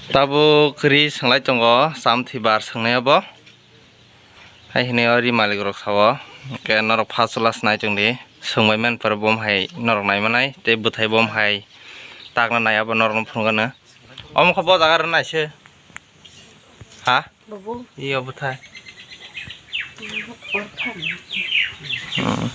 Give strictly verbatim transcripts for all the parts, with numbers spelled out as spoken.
Tabuk ri swnglai tongo, chamthwi bar swngnai obo. Hai hwnwi o ri malik rok sao. Hwnkhe norok first class nai tongdi. Swngbai man pore bom hai norok nai manai. Tei bwthai bom hai takna nai abo norokno phunukgano. Omo khe bo jaga rw naise. Ha? Bobo. Iyo bwthai. Orphan. Hmm.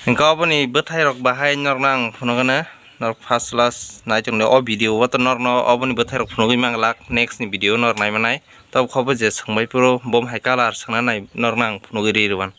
Hwnkhe oboni bwthai rok bahai norokno ang phunukgano. Norok first class nai tongdi o video o to norokno oboni bwthai rok phunugwi manglak, next ni video norok nai manai. Tabuk khe bo je swngbai phuru bom hai colour swngna nai norokno ang phunugwi ri rwban.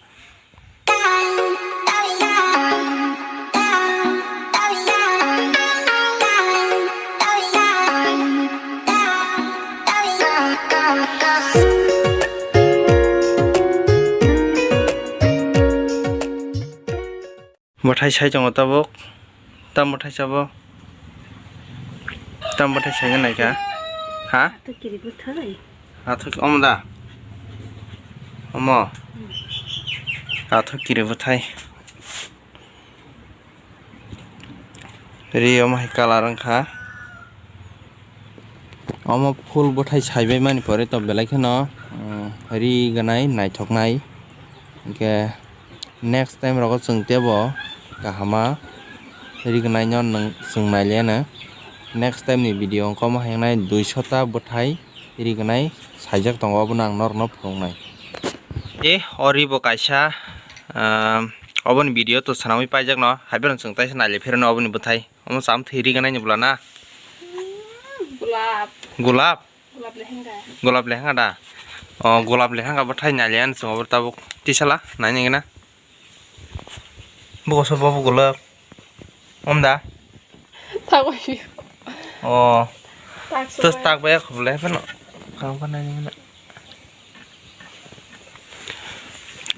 Bwthai sai tongo tabuk. Tam bwthai sabo. Tam bwthai saina naikha. Ha? Athuk kiri bwthai. Athuk omo da? Omo. Athuk kiri bwthai. Ri omo hai colour wngkha. Omo phul bwthai saibai mani pore to belai kheno, um, ri gwnai naithoknai. Hinkhe next time rogo chwng teibo kahama ri gwnai no nwng chwng nailiano. Next time ni video wngkha omo hai wngnai duiso ta bwthai ri gwnai saijak tongo, obono ang norokno phunuknai. E o ri bo kaisa, um, oboni video to swnamwi paijakno, haiphano chwng taisa nailai phirano oboni bwthai. Omo cham thwi ri gwnai ni bwla na? Gulap. Gulap? Gulap lehenga. Gulap lehenga da? O, gulap lehenga bwthai nailiya ni chwng obo tabuk tisala, nainai gana. Buko so bobo gulap. Om da? Tagwi. O. Tos tak bai khobole phano. Kang pa nainai gana.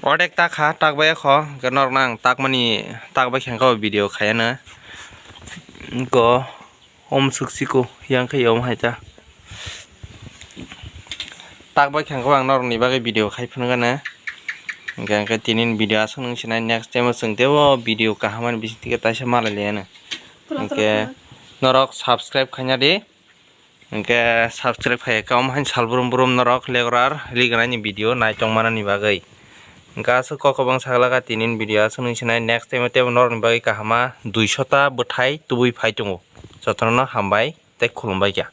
Odek tak kha, tak bai kho, hwnkhe norokno ang takmani, tak bai khe video khaiya no. Go, om suk siko, yang khe om hai ta. Tak bai khe ang norokni bagwi video khai phano gana. Hwnkhe, hwnkhe tini video aswk nung sinai, next time o chwng teibo video kaham ani bising tike taisa malai liya no. Hwnkhe norok subscribe khaina di. Hwnkhe subscribe khai kha, omo hai sal brum brum norok legorar ri gwnai ni video nai tong manani bagwi. Hwnkhe aswk kok kwbang saglaka tini ni video aswk nung sinai, next time o teibo norokni bagwi kahama duiso ta bwthai tubui phai tongo. Jotono hambai tei khulumbai kha.